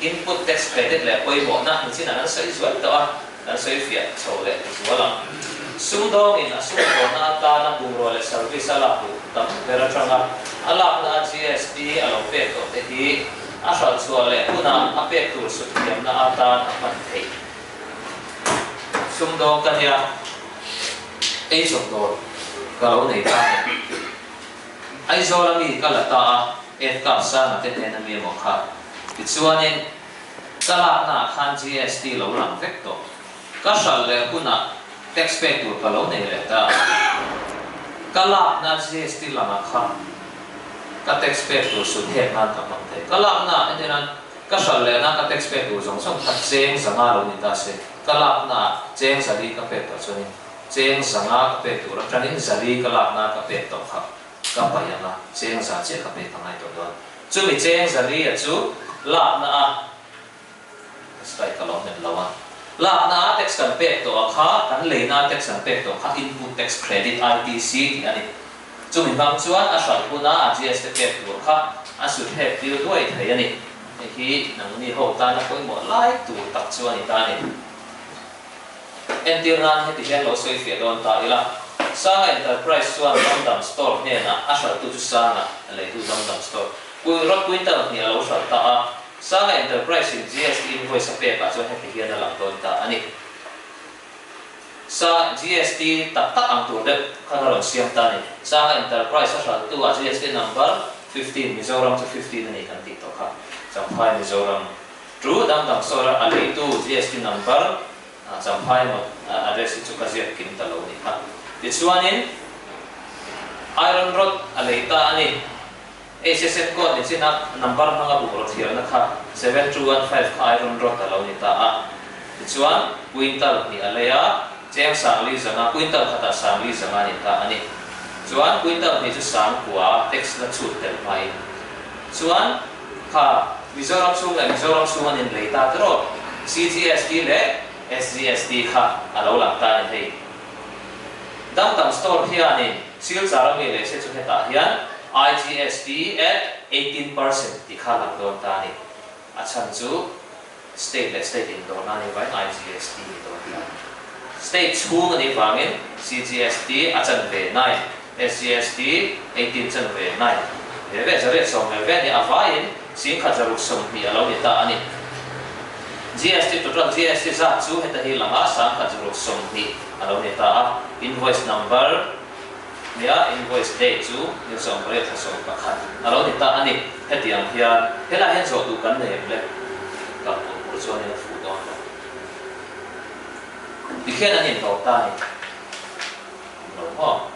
Input tax credit leh pawimawhna nichinah kan sawi zual tawh a, kan sawi fiah chho leh zual ang. Sumdawngin a sumdawnna atana bungrua leh service a lak duh tam ber atanga a lakna a GST a lo pek tawh te hi a hralh chhuah leh hunah a pek tur sut thiamna atan a hman theih. Sumdawng ka nia, ei chawp dawr ka lo nei ta ni. Aizawl a mi ka la ta a, Ed Kap Sanga te hnena mi emaw kha. Tichuanin, ka laknaah khan GST lo lang vek tawh. Ka hralh leh hunah tax pek tur ka lo nei leh ta. Ka lakna GST langah kha ka tax pek tur sut hek nan ka hmang thei. Ka laknaah entirnan ka hralh lehna ka tax pek tur zawng zawng kha cheng zanga lo ni ta se, ka laknaah cheng zali ka pek tawh chuanin cheng zanga ka pek tur atangin zali ka lakna ka pek tawh kha ka paih ang a, cheng za chiah ka pek a ngai tawh dawn. Chumi cheng Zaria chu lakna a slide ka lo hmet lo a, lakna a tax kan pek tawh a kha, kan leina a tax kan pek tawh kha input tax credit, ITC, tih a ni. Chumi hmang chuan a hralh huna a GST pek tur kha a sut hek tir duai thei a ni. Hei hi nangni ho tana pawimawh lai tur tak chu a ni ta a ni. Entir nan heti hian lo sawi fiah dawn ta ila, Sanga Enterprise chuan Damdam Store hnenah a hralhtu chu Sanga a leitu Damdam Store kui rod quintal hnih a lo hralh ta a, Sanga Enterprise in GST invoice a pekah chuan heti hian a lang dawn ta a ni. Sa GST tak tak ang tur deuh khan a rawn siam ta a ni. Sanga Enterprise a hralhtu a GST number 15, Mizoram chu 15 a ni kan tih tawh kha, Champhai Mizoram. Chu dangdang sawra a leitu GST number Champhai emaw address hi chu ka ziak kim ta lo ni kha. Tichuanin iron rod a lei ta a ni. HSN code ni chin a number hmanga bungraw thiarna kha 7215 kha iron rod a lo ni ta a. Tichuan quintal hnih a lei a, cheng sangli zanga quintal khatah sangli zanga ni ta a ni. Chuan quintal hnih chu sangkua tax la chhut tel hmain. Chuan Kha Mizoram chhung leh Mizoram chhung an inlei ta tiraw? CGST leh SGST kha a lo lang ta a ni hei. Damdam store hianin Silchar ami leh se chu hetah hian IGST at 18% tih kha lang dawn ta a ni. A chhan chu state leh state indawrna a nih vangin IGST ni dawn ta a ni. State chhung a nih vangin CGST a chanve nine, SGST 18 chanve nine ve ve zariat sawm ve ve a ni. A vaiin singkhat zaruk 20 a lo ni ta a ni. GST total GST zat chu heta hi langa sangkhat zaruk 20 a lo ni ta a. Invoice number nia invoice date chu ni 18 thla 11 a lo ni ta a ni. Hetiang hian helaiah hian zawh duh kan nei em le? Kal pur pur chuanin a fuh dawn lo. Tikhian an inhlawh ta a ni. Lo maw?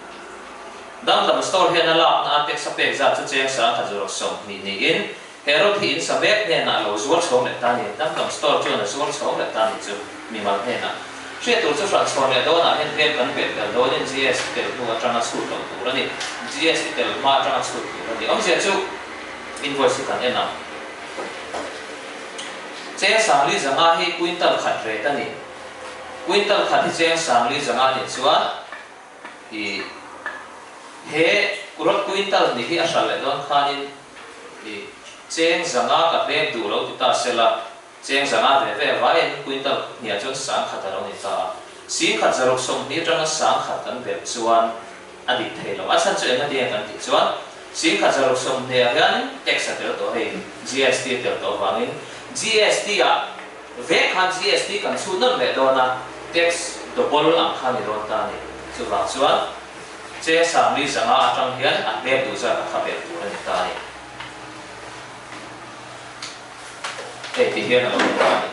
Dangdang store hian a lakna a tax a pek zat chu cheng sangkhat zawrh 20 niin he road hi in sa mek hnenah a lo zuar chhawng leh ta a ni. Dangdang store chuan a zuar chhawng leh ta a ni chu mimal hnenah. Hriat tur chu hralh chhawn leh dawnah hian tlem kan belh tel dawnin GST tel hnu atanga chhut loh tur a ni. GST tel hma atanga chhut tur a ni. Awmzia chu invoice hi kan en ang. Cheng sangli zanga hi quintal khat rate a ni. Quintal khat hi cheng sangli zanga nih chuan i he rod quintal nih hi a hral leh dawn khanin i cheng zanga ka hlep duh lo ti ta sela cheng zanga ve ve vaiin quintal hniah chuan sang khat a lo ni ta a. Sing khat zaruk 20 atanga sang khat kan belh chuan a dik thei lo. A chhan chu eng atinge kan tih chuan sing khat zaruk 20 ah hianin tax a tel tawh hei GST a tel tawh avangin GST ah Vek khan GST kan chhut nawn leh dawn a, tax double ang kha ni dawn ta a ni. Chuvang chuan che sangli zanga atang hian a hlep duh zat a kha belh tur a ni ta a ni. Hei ti hian a lo ni ta a ni.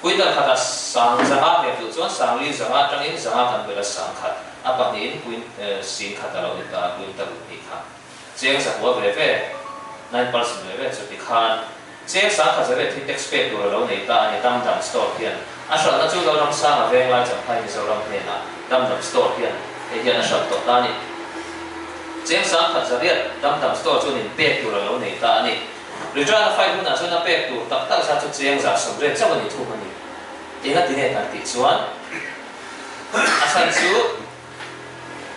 Quintal khata sang zanga hlep duh chuan sangli zanga atangin zanga kan belh a sang khat, a pahnihin quin sing khat a lo ni ta a, quintal hnih kha. Cheng zakua ve ve, 9% ve ve chu tikhan cheng sangkhat zavet hi tax pek tur a lo nei ta a ni Damdam Store hian a hralhna chu Zoram Sanga Venglai Champhai Mizoram hnenah Damdam Store hian hei hian a hralh tawh ta a ni. Cheng sangkhat zariat Damdam Store chuan in pek tur a lo nei ta a ni. Return a file hunah chuan a pek tur tak tak zat chu cheng za 80 chauh a ni thung a ni. Engati nge kan tih chuan a chhan chu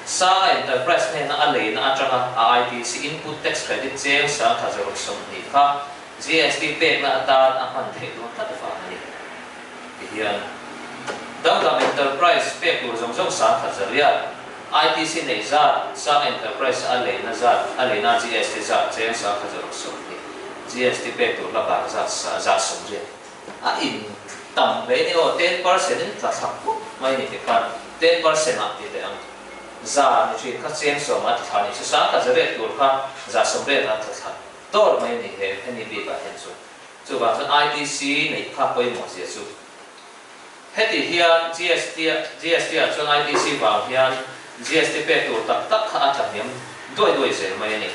Sanga Enterprise hnena a leina atanga a ITC Input Tax Credit cheng 1,020 kha. GST pekna atan a hman theih dawn tlat vang a ni. Tihian Dangdang Enterprise pek tur zawng zawng 10,100, ITC neih zat, Sang Enterprise a leina zat, a leina GST zat cheng 1620, GST pek tur la bang zat 80%. A in tam hle ni aw, 10% in tla thlak khawp mai ni tikhan 10% ah ti teh ang. Za ni thin kha cheng sawm a ti thla ni chu 10,100 tur kha 80% ah tla thla dawr mai ni he hemi bik ah hian chu. Chuvang chuan ITC neih kha pawimawh zia chu. Heti hian GST GST ah chuan ITC vang hian GST pek tur tak tak kha a tla hniam duai duai zel mai a ni.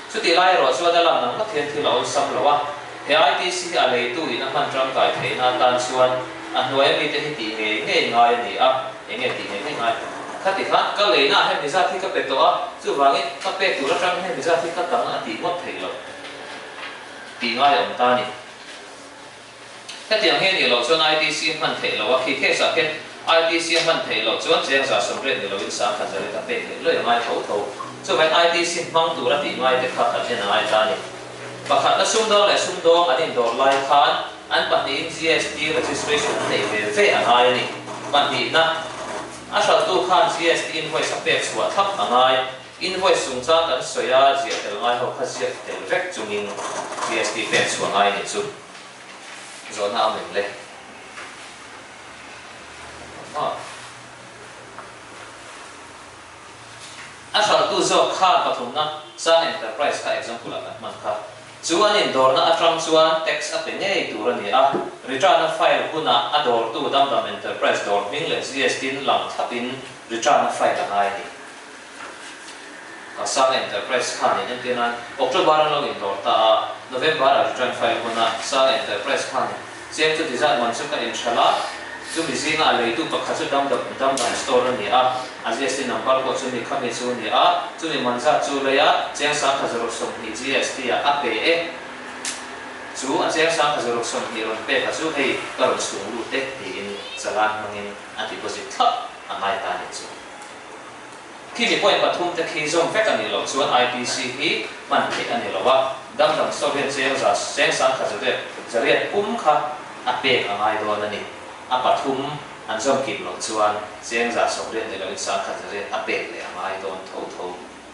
Chutih lai erawh chuan a lan ang ngawt hian thil a awlsam lo a, he ITC hi a leitu in a hman tangkai theihna atan chuan a hnuai ami te hi tih ngei ngei ngai a ni a, eng nge tih ngei ngei ngai? Khati khan ka leina ah hian mizat hi ka pe tawh a, chuvangin ka pek tur atang hian mizat hi ka dang a tih ngawt theih loh tih ngai a awm ta a ni. Hetiang hi a nih loh chuan ITC a hman theih loh a, khi case ah khian ITC a hman theih loh chuan cheng 80% ni loin 10,100 a pek leh luai a ngai tho tho. Chuvangin ITC hmang tur a tih ngai te kha kan en a ngai ta a ni. Pakhatna sumdawng leh sumdawng an indawr lai khan an pahnihin GST registration an neih ve ve a ngai a ni. Pahnihna, a hralhtu khan GST invoice a pek chhuah thlap a ngai. Invoice chungchang kan sawi a, ziah tel ngai ho kha ziak tel vek chungin GST pek chhuah ngai a nih chu. Zawhna a meng le. A hralhtu zawk khan pathumna Sang Enterprise kha example ah kan hman kha. Chu an indawrna atang chuan tax a pe ngei tur a ni a, return a file hunah a dawrtu Damdam Enterprise dawr hming leh GST in lang thlapin return a file a ngai a ni. Sang Enterprise khan in entir nan October an lo indawr ta a, November a return file hunah Sang Enterprise khan in cheng chu tizat man chu ka inhralh a, chumi zinga a leitu pakhat chu Damdam Damdam store a ni a, a GST number pawh chumi khami chu a ni a, chumi man zat chu lei a cheng 1620 GST ah a pe e. Chu a cheng 1620 rawn pek a chu hei ka rawn chhung lut e tiin chalan hmangin a deposit thlap a ngai ta a nih chu. Khi mi point pathum te khi zawm vek a nih loh chuan ITC hi hman theih a ni lo a, Damdam Soviet cheng za cheng 1100 pum kha a pek a ngai dawn a ni. A pathum an zawm kim loh chuan cheng 80% ni loin 1100 a pek leh a ngai dawn tho tho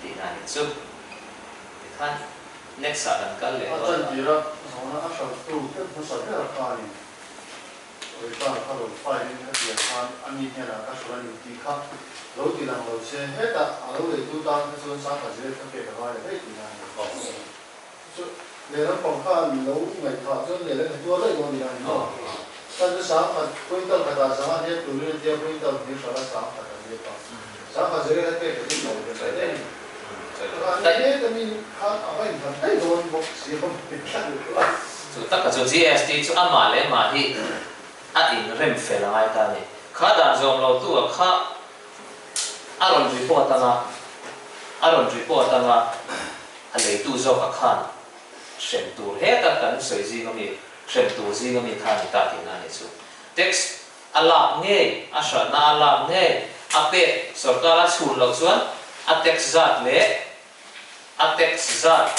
tihna a nih chu. Tikhan next ah kan kal leh A dawn. chantira zawhna a hralhtu hlep hmasa ber khanin Return kha rawn file in khatiang khan a mi hnenah ka hralh a ni tih kha lo ti lang lo se, hetah a lo leitu tan kha chuan 10,000 kha pek a ngai lo daih tihna a ni. Chu lehlam pang khan lo ngaihthah chuan lehlam he tuar daih dawn tihna a ni maw? Khan chu 10,000 quintal khatah zanga hliap turin a tia quintal hnih hralh a 10,000 a hliap a, 10,000 kha pek a ring lo ve daih a ni. Kha heta mi khan a va inhlat daih dawn bawk si a mai tlat. Chu taka chu GST chu amah leh amah hi a inrem fel a ngai ta a ni. Kha dan zawm lo tu a kha a rawn report anga, a rawn report anga a leitu zawk a khan hrem tur heta kan sawi zing ami, hrem tur zing ami kha a ni ta tihna a ni chu. Tax a lak ngei, a hralhna a lak ngei, a pek sorkar a chhun loh chuan a tax zat leh a tax zat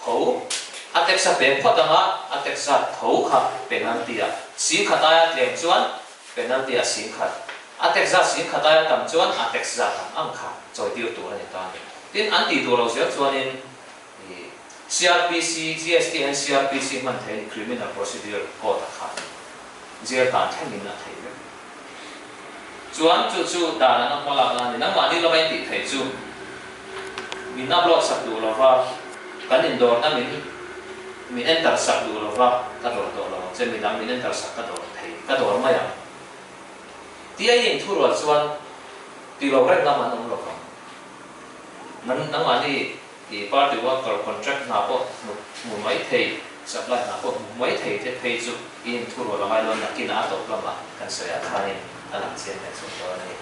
tho, a tax a pek phawt anga a tax zat tho kha penalty ah 10,000 aia tlem chuan penalty ah 10,000, a tax zat 10,000 aia tam chuan a tax zat ang ang kha chawitir tur a ni ta a ni. Tin, an tih duh lo zel chuanin CRPC, GST hian CRPC hman thei a ni, Criminal Procedure Code ah khan jail tan thlengin a thei vek. Chuan chu chu dan an hma lakna a ni. Nangmahni lama in tih theih chu min upload sak duh lova, kan indawrna min min enter sak duh lova ka dawr tawh lo ang che, midang min enter sak ka dawr thei, ka dawr mai ang. Tia i inthurual chuan ti lo reng lam an awm lo vang. Nangmahni i party worker contract hna pawh hmu mai thei, supply hna pawh hmu mai thei te phei chu i inthurual a ngai dawn nakinah a tawp lamah kan sawi ah khanin a lang chiang leh chhuak dawn a ni.